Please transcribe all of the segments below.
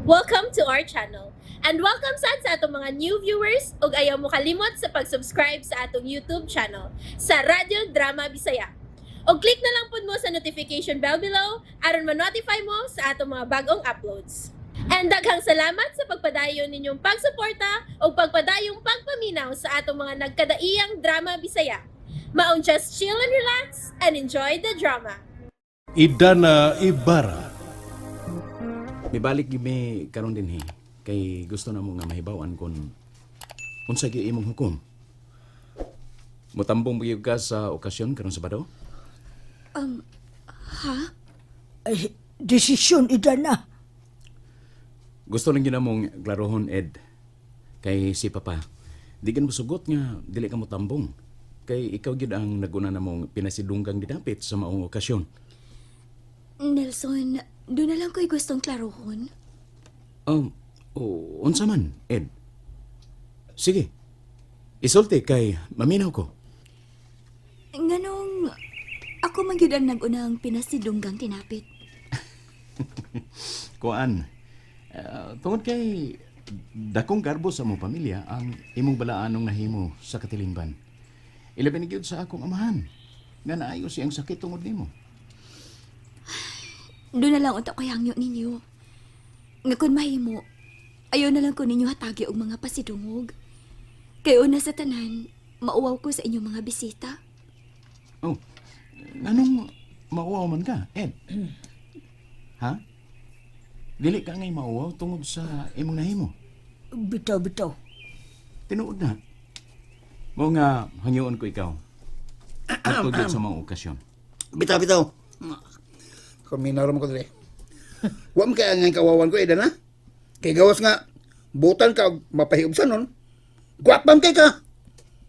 Welcome to our channel. And welcome sad sa atong mga new viewers ug ayaw mo kalimot sa pag-subscribe sa atong YouTube channel sa Radyo Drama Bisaya. Og click na lang pud mo sa notification bell below aron ma-notify mo sa atong mga bagong uploads. And daghang salamat sa pagpadayon ninyong pagsuporta ug pagpadayong pagpaminaw sa atong mga nagkadaiyang drama Bisaya. Maong just chill and relax and enjoy the drama. Idana Ibarra. Mibalik gyud mi karon dinhi kay gusto na mo nga mahibaw-an kung unsa gyud imong hukom. Mutambong ba gyud ka sa okasyon karon Sabado? Ay, desisyon Idana. Gusto lang gyud namong klarohon, Ed, kay si Papa di kan mosugot nga dili ka motambong kay ikaw gyud ang naguna namong pinasidunggang dinapit sa maong okasyon. Nelson, doon na lang ko'y gustong klarohon. Oh, unsa man, Ed? Sige. Isulti kay maminaw ko. Nganong ako man gyud ang nag-unang pinasidunggang tinapit. Kuan, tungod kay dakong garbo sa among pamilya ang imong balaanong nahimo sa katilingban. Ilabi ni gyud sa akong amahan nga naayo siyang sakit tungod nimo. Doon na lang unta ko'y hangyo ninyo. Nga kun mahimo, ayaw na lang ko ninyo hatagi og mga pasidungog. Kay una sa tanan, mauwaw ko sa inyong mga bisita. Oh, nganong mauwaw man ka, Ed? Ha? Dili ka ngay mauwaw tungod sa imong nahimo. Bitaw, bitaw. Tinuod na. Mao nga hangyoon ko ikaw. Adto gyud sa mga okasyon. Bitaw, bitaw. Kuminaw mo ko dili. Wa man kay ang kawawan ko, Eda na. Kay gawas nga, butan ka og mapahiubsan nun. Gwapa man kay ka.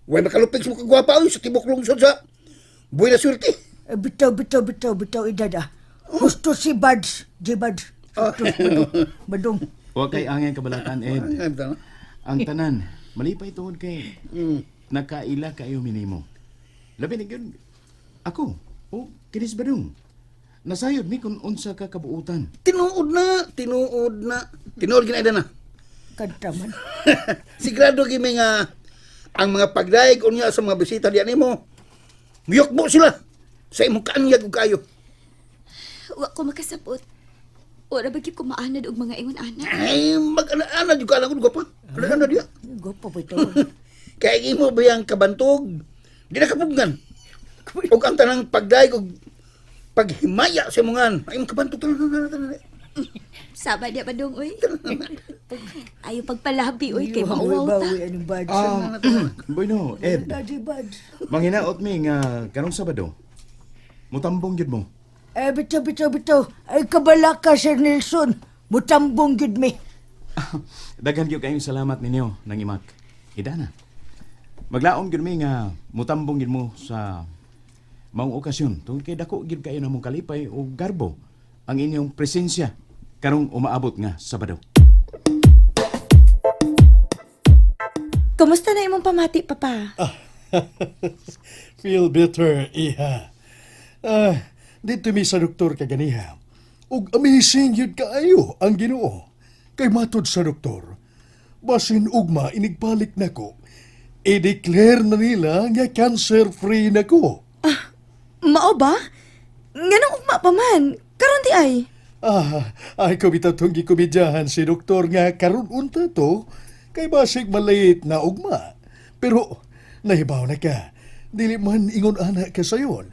Way makalupig sa mga kagwapa oy, sa tibok lungsod sa buhay na swerte. Ay, bitaw, bitaw, bitaw, bitaw, Idana. Gusto si Buds. Di Buds. Gusto, badong. Badong. Wa kay angay kabalakan, Ed. Ay, bitaw na. Ang tanan, malipay tungod kay nakaila kayo minimo. Labi na gyud ako o kinis badong. Nasayod mi kung unsa ka kabuutan. Tinuod na, tinuod na. Tinuod gina, Eda na. Kanta man. Sigurado gimi nga ang mga pagdaig unya sa mga bisita diyan nimo. Miyokbo sila sa imong kaanyag ug kayo. Wa ko makasabot. Ora ba gyud ko maanad og mga ingon ana? Ay, mag-ana-ana jud ka lang gwapa. Ana-ana diya. Gwapa ba ito? Kay imo ba yang kabantog? Di na kapugnan. Ug ang tanang pagdaig og paghimaya sa imongan, ay imong kabantog tanan tanan tanan. Saba diya badong oy. Ayaw pagpalabi oy kay mauwaw ta. Bawi, anong Buds. Bueno, Ed, Daddy Buds. manghinaot mi nga karong Sabado. Mutambong gyud mo. Ay, bitaw, bitaw, bitaw. Ay, kabala ka, Sir Nelson. Mutambong gid mi. Daghan gyud kayong salamat ninyo nang imak. Idana. Maglaom gyud mi nga mutambong gyud mo sa maong okasyon tungod kay dako gyud kayo namong kalipay o garbo ang inyong presensya karong umaabot nga Sabado. Kumusta na imong pamati, Papa? Feel better, iha. Ah, dito mi sa doktor kaganiha. Ug amazing yun kaayo ang Ginoo. Kay matod sa doktor, basin ugma inigbalik nako. I-declare na nila nga cancer-free na ko. Mao ba? Nganong ugma pa man? Karon di ay. Ah, ay ko bitaw tong gikomedyahan si doktor nga karon unta to kay basig malate na ugma. Pero nahibaw na ka, dili man ingon ana ka sayon.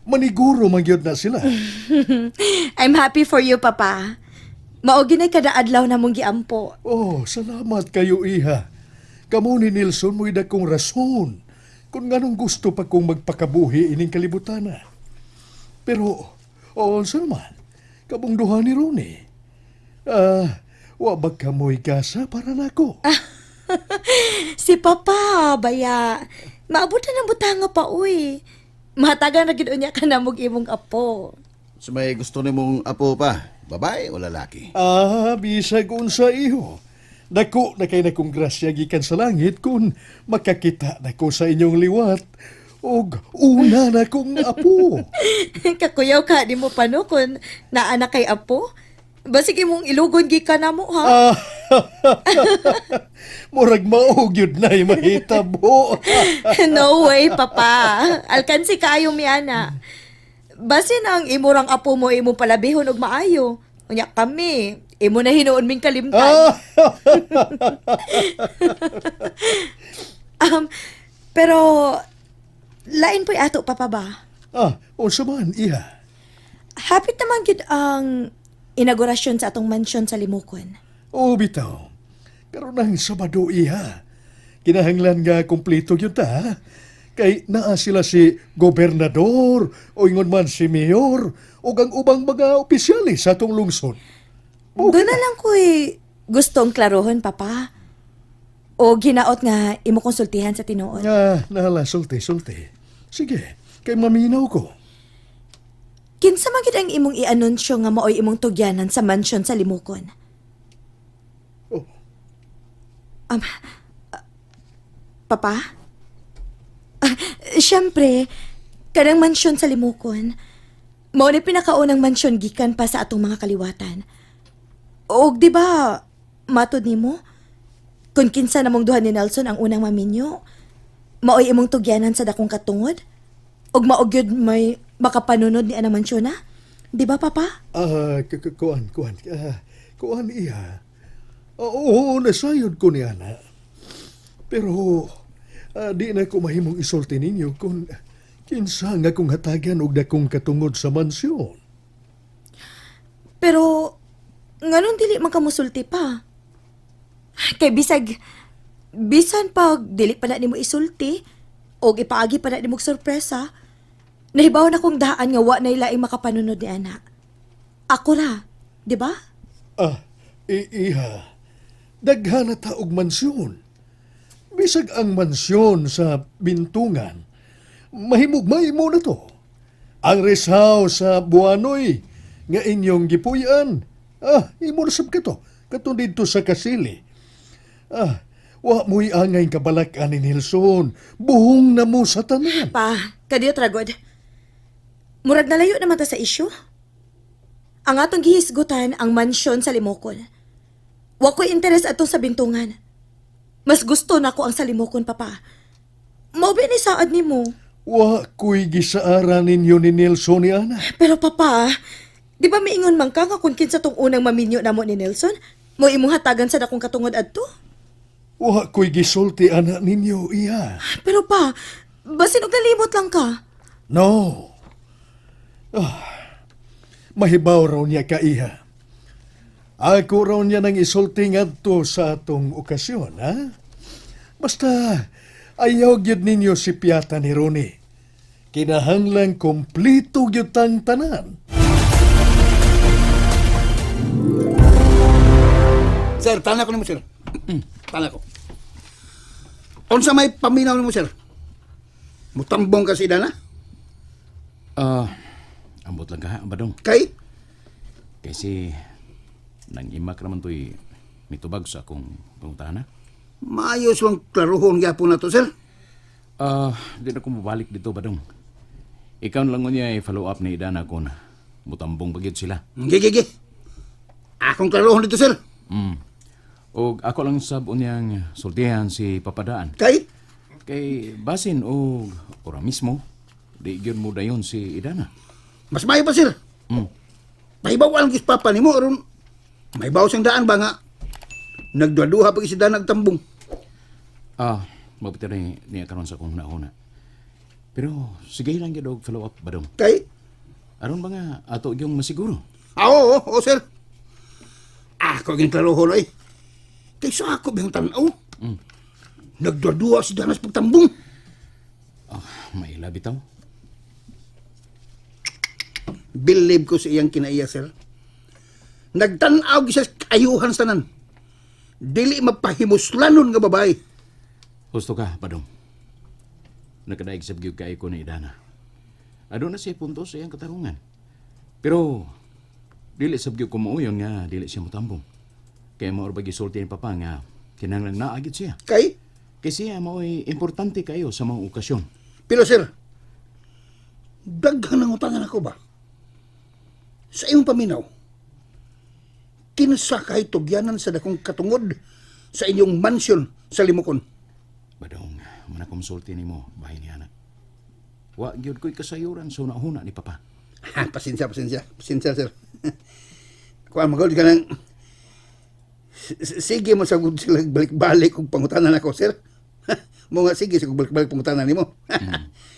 Maniguro man gyud na sila. I'm happy for you, Papa. Mao gyud kada adlaw na mong giampo. Oh, salamat kayo, iha. Kamo ni Nelson mo'y dakong rason kung nganong gusto pa kong magpakabuhi ining kalibutana. Pero, oo, sa naman, kamong duha ni Ronnie. Ah, wa ba kamoy gasa para nako? Si Papa, baya. Maabot na ng butanga pa, uy. Mataga na gid unya ka na mog imong apo. Sa may gusto nimong apo pa, babae o lalaki? Ah, bisag unsa iho. Dako na kay na kong grasya gikan sa langit kung makakita na ko sa inyong liwat og una na kong apo. Kakuyaw ka, di mo pa no, kung naa na kay apo. Basig imong ilugon gikan namo ha. Ah, murag mao gyud na mahitabo. No way, Papa. Alkansi kaayo mi ana. Basin ang imurang apo mo imong palabihon og maayo. Unya kami, imo na hinuon ming kalimtan. Ah, Pero lain po'y ato, Papa ba? Ah, unsa man iha? Hapit naman gyud ang inaugurasyon sa atong mansyon sa Limukon. O bitaw. Karon ang Sabado iha. Kinahanglan nga kumpleto gyud ta, ha? Kay naa sila si gobernador o ingon man si mayor ug ang ubang mga opisyalis sa atong lungsod. Doon na lang ko'y gustong klarohon, Papa. O ginaot nga imo konsultihan sa tinuod. Nga, nahala, sulti, sulti. Sige, kay maminaw ko. Kinsa man gid ang imong ianunsyo nga maoy imong tugyanan sa mansyon sa Limukon? Oh. Papa? Ah, siyempre, kanang mansyon sa Limukon, mao ni pinakaunang mansyon gikan pa sa atong mga kaliwatan. Og di ba, matod nimo, kung kinsa namong duha ni Nelson ang unang maminyo, maoy imong tugyanan sa dakong katungod? Og mao gyud may makapanunod ni anang mansyon na? Di ba, Papa? Ah, kuan, kuan. Ah, kuan iha. Oo, nasayod ko ni ana. Pero di na ko mahimong isulti ninyo kung kinsa nga kong hatagan og dakong katungod sa mansyon. Pero, nganong dili man kamusulti pa? Kay bisag, bisan pag dili pa na nimo isulti, o ipaagi pa na nimo og sorpresa, nahibaw na kong daan nga wa na laing makapanunod ni ana. Ako ra, di ba? Ah, iha. Daghan na ta og mansyon. Bisag ang mansyon sa Bintungan, mahimugmay mo na to. Ang rest house sa Buanoy, nga inyong gipuy-an. Ah, imo na sab kato, kato didto sa Kasili. Ah, wa mo'y angay kabalak ani Nelson. Buhong na mo sa tanan. Pa, kadiyot ragod. Murag nalayo naman ta sa isyu. Ang atong gihisgutan ang mansyon sa Limokon. Wa ko'y interes atong sa Bintungan. Mas gusto nako ang sa Limokon, Papa. Mao ba ni saad nimo? Wa ko'y gisaara ninyo ni Nelson ni Ana. Pero Papa, di ba miingon man ka nga kung kinsa tong unang maminyo namo ni Nelson? Mo imong hatagan sa dakong katungod adto? Wa ko'y gisulti ana ninyo, iya. Pero pa, basin og nalimot lang ka. No. Ah, mahibaw raw niya ka, iha. Ako raw niya nang isulti ngadto sa atong okasyon, ha? Basta, ayaw gyud ninyo si Piata ni Ronnie. Kinahanglan kompleto gyud tang tanan. Sir, tana ko nimo, sir. Tana ko. Unsa may paminaw nimo, sir? Mutambong ka si Dana? Ah, ambot lang ka ha, Badong. Kay? Kasi nang imak raman to'y mitubag sa akong pangutana. Maayos lang klaruhon gyapon na to, sir. Ah, di na ko mabalik dito, Badong. Ikaw na lang niya i-follow up ni Idana kung mutambong bagyod sila. Gigi, gigi. Akong klaruhon dito, sir. Og ako lang sab unyang sultihan si Papadaan. Kay? Kay basin og ora mismo, di gyud mo dayon si Idana. Mas maayo pa, sir. Pahibaw ang gis papa nimo aron may baw siyang daan ba nga nagduha pag si Dana tambong. Ah, mabuti rin niya karon sa akong nauna. Pero sige lang gyud og follow up, Badong. Kay? Aron ba nga ato gyung masiguro? Ah, oo, oo, sir. Ako ging klaruhon ay. Kay sa ako biyang tanaw. Nagduha si Dana sa pagtambong. Ah, may bitaw. Believe ko sa iyang kinaiya, sir. Nagtanaw gyud siya sa kaayuhan sa tanan. Dili mapahimuslanon nga babae. Husto ka, Badong. Nakadaig sa gyud kay ko ni Idana. Aduna siya punto sa iyang katarungan. Pero dili sab gyud ko mauyon nga dili siya motambong. Kay mao ra ba gisulti ni Papa nga kinahanglan naa gyud siya. Kay? Kay siya mao'y importante kayo sa mga okasyon. Pero sir, daghan ang utangan ako ba? Sa iyong paminaw, Kinsa kay tugyanan sa dakong katungod sa inyong mansion sa Limukon. Badong, mana konsulti nimo bahin ni anak. Wa gyud ko'y kasayuran sa una-una ni Papa. Ha, pasensya, pasensya. Pasensya, sir. Kuan magod ka ng... Sige mo sa gud sila balik-balik kung pangutanan ako, sir. Mo nga sige sa balik-balik pangutanan nimo.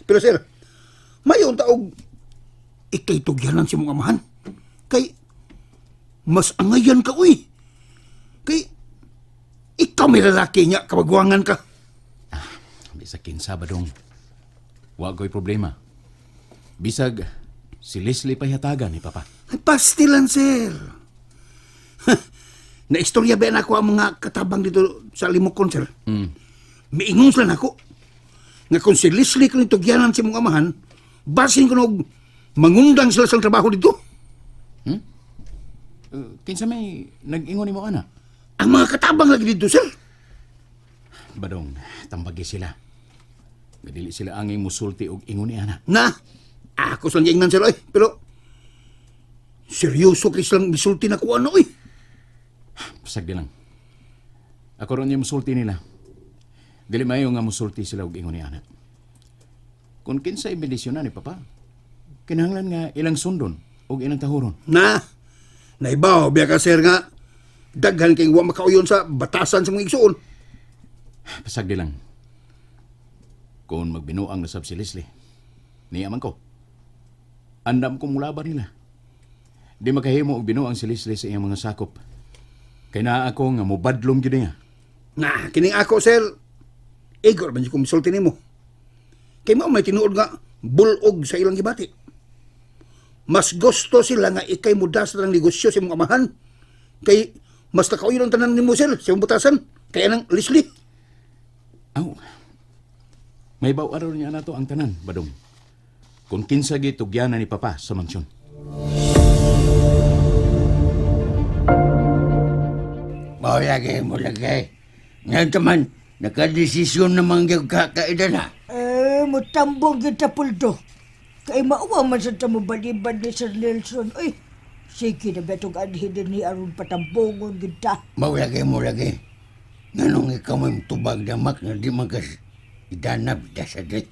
Pero sir, mayon taog ikay tugyanan si mong amahan. Kay mas angayan ka uy. Kay ikaw may lalaki niya, kabagwangan ka. Bisag kinsa badong. Wa ko'y problema. Bisag si Leslie pahiyatagan ni Papa. Ay, pastilan, sir. Naistorya ba na ako ang mga katabang dito sa Limukon, sir? Miingon sila nako. Nga kung si Leslie kung itugyanan si mong amahan, basin ko nog mangundang sila sa trabaho dito. Kinsa may nag-ingon nimo ana? Ang mga katabang lagi dito, sir. Badong, tambagi sila. Gadili sila anging musulti og ingon ni ana. Na, ako silang giingnan, sir, oy. Pero, seryoso kay silang misulti na ko ano, oy. Pasag di lang. Ako ron yung musulti nila. Dili maayo nga musulti sila og ingon ni ana. Kung kinsay bendisyonan ni Papa, kinahanglan nga ilang sundon og ilang tahuron. Na, naibaw, biya ka, sir, nga, daghan kay wa makauyon sa batasan sa mga igsuon. Pasag di lang. Kung magbinuang nasab si Leslie, niya man ko. Andam ko mulaban nila. Di makahimo og binuang si Leslie sa iyang mga sakop. Kay naa ako nga mobadlong gyud niya. Na, kining ako, sir, igor man jud kong misulti nimo. Kay mao may tinuod nga bulog sa ilang gibati. Mas gusto sila nga ikay mudas ng negosyo sa imong amahan. Kay mas nakauyon ang tanan nimo, sir, sa imong butasan. Kaya nang Leslie. Aw. May baw araw niya na to ang tanan, badong. Kung kinsa gitugyanan ni Papa sa mansyon. Mao lagi mo lagi. Ngayon taman, nakadesisyon naman gyud ka kaida na. Eh, mutambong kita puldo. Kay mauwa man sa tamo balibad ni Sir Nelson. Uy, sige na betong anhin din ni aron patambongon kita. Mao lagi mo lagi. Nganong ikaw may tubag damak nga di man kas idanab da sa dit.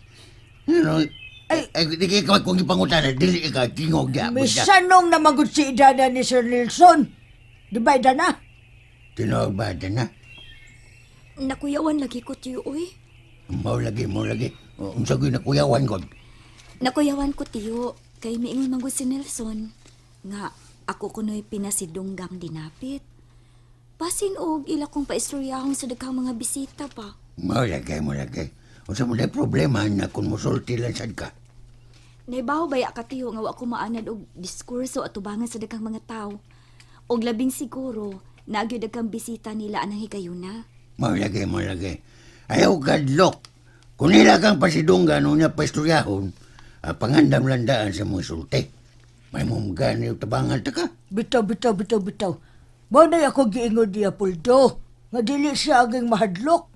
Nganong ay, ay di kay ka kung ipangutana dili ka tingog ya. Misanong na magud si Idana ni Sir Nelson. Di ba, Idana? Tinuod ba na? Nakuyawan lagi ko tiyo, uy. Mao lagi mo lagi. O, Unsa gyud nakuyawan kon? Nakuyawan ko tiyo, kay miingon man gud si Nelson nga ako kuno'y pinasidunggang dinapit. Basin og ila kong paistoryahon sa daghang mga bisita pa. Mao lagi mo lagi. Unsa mo day problema na kung mosulti lang sad ka? Naibaw baya ka tiyo nga wa ko maanad og diskurso at tubangan sa daghang mga tao. Og labing siguro naagyo daghang bisita nila anang higayuna. Mao lagi, mao lagi. Ayaw kadlok. Kung nila kang pasidunggan o niya paistoryahon, pangandam landaan sa mga sulti. May mong gani tabangan ta ka. Bitaw, bitaw, bitaw, bitaw. Mao na ako giingon niya, Puldo. Nga dili siya aging mahadlok.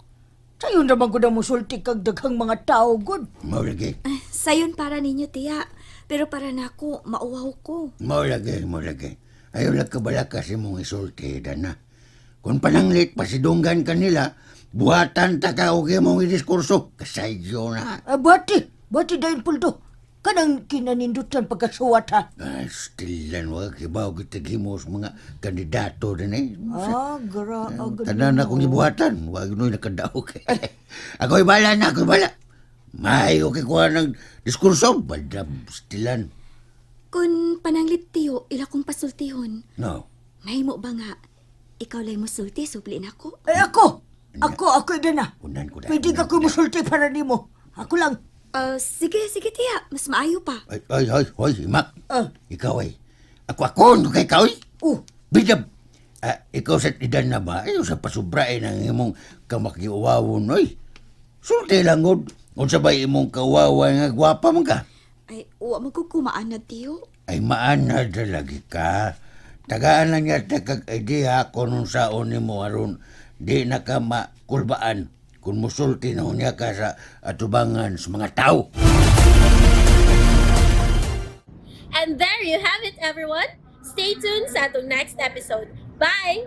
Sayon naman ko na musulti kag daghang mga tao, gud. Mao lagi, Ah, sayon para ninyo tiya, pero para nako mauwaw ko. mao lagi, mao lagi. Ayaw lang kabalaka sa mong isulti, dana. Kung pananglit, pasidunggan ka nila, buhatan ta ka og imong idiskurso. Kasayyo na. Ah, buhati, buhati dayon, Puldo. Kanang kinanindutan pagkasuwat, ha? Ah, stilan, wag kibaw kitagimo sa mga kandidato din eh. Ah, gra, ah, Tanan na akong gibuhatan. Wag no'y nakadaog. Ako'y bala na, ako'y bala. Mayo kay kuha ng diskurso. Badab, stilan. Kun pananglit tiyo, ila kong pasultihon. No. Mahimo ba nga ikaw lay musulti supli nako? Ay, ako! Ako, ako, Idana. Unan ko na. Pwede ka ko musulti para nimo. Ako lang. Ah, sige, sige tiya, mas maayo pa. Ay, ay, ay, ay, imak. Ah. Ikaw ay. Ako, ako, no kay ikaw ay. Oh, Bidab. Ah, ikaw sa idan na ba? Ayaw sa pasubrain ang imong kamakiuwawon, oy. Sulti lang, god. Unsa ba imong kawawa nga gwapa man ka? Ay, wa man ko kumaanad tiyo. Ay maanad na lagi ka. Tagaan lang niya kag idea kung unsaon nimo aron di na ka makulbaan kung musulti na unya ka sa atubangan sa mga tao. And there you have it, everyone! Stay tuned sa atong next episode. Bye!